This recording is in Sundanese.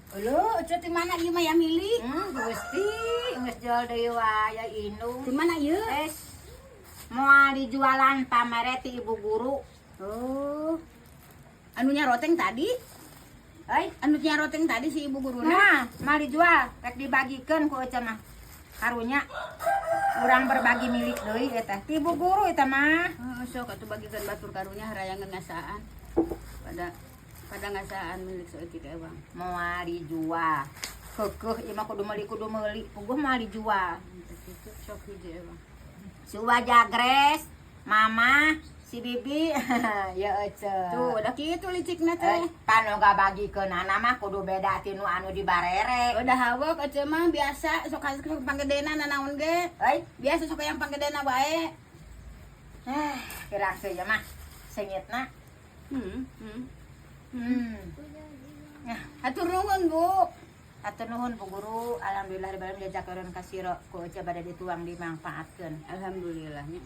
Ulu, Ece di mana ieu mah ya milik? Gusti, geus jual deui wae ya indung. Di mana ieu? Es moal dijualan, pamere ti ibu guru. Oh. Anu nyaroteng tadi? Euy, Anu nyaroteng tadi si ibu guruna? Nah, moal dijual, rek dibagikeun ku Ece mah. Karunya urang berbagi milik deui eta. Ti ibu guru eta mah. Oh, sok atuh bagikeun batur, karunya harayangan ngasaan. Pada pada ngasaan milik saeutik ewang. Moal dijual. Keukeuh ieu mah kudu meuli, kudu meuli. Puguh moal dijual. Kitu sok hiji ewang. Si Uwa Jagres, Mama, si Bibi, ya Ece. Tuh, udah kitu licikna Eh, teh. Panoga bagikeunana mah kudu beda tinu anu dibarere. Udah hawak Ece mah biasa sok sok panggedena nanaon ge. Euy, Biasa sok yang panggedena wae. eh, kira ya mah seungitna. Nah, Hatur nuhun, Bu. Hatur nuhun, Bu Guru, alhamdulillah di dalam jajakeun kasiro ku Ece bade dituang, dimanfaatkeun. Alhamdulillah nya.